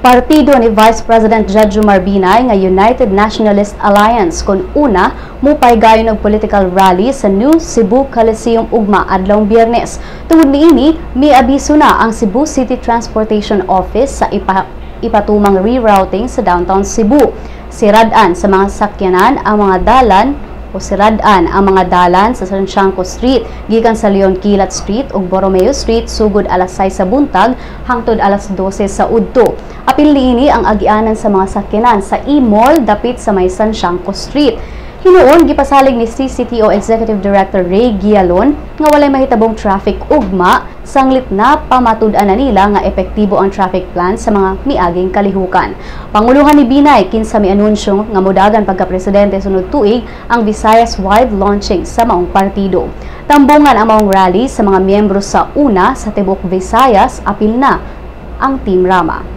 Partido ni Vice President Jejomar Binay nga United Nationalist Alliance kon UNA mupaygayon og political rally sa New Cebu Coliseum ugma, adlawng Biyernes. Tungod niini, miabiso na ang Cebu City Transportation Office sa ipatumang rerouting sa downtown Cebu. Sirad-an sa mga sakyanan ang mga dalan o sirad-an ang mga dalan sa Sanciangko Street gikan sa Leon Kilat Street ug Borromeo Street sugod alas 6 sa buntag hangtod alas 12 sa udto. Apil niini ang agianan sa mga sakyanan sa E-Mall dapit sa may Sanciangko Street. Hinuon, gipasalig ni CCTO Executive Director Ray Gialon nga walay mahitabong traffic ugma sanglit na pamatud-an na nila nga epektibo ang traffic plan sa mga miaging kalihukan. Panguluhan ni Binay, kinsa mianunsyo nga modagan pagka-presidente sunod tuig, ang Visayas-wide launching sa maong partido. Tambungan ang maong rally sa mga miyembro sa UNA sa tibuok Visayas, apil na ang Team Rama.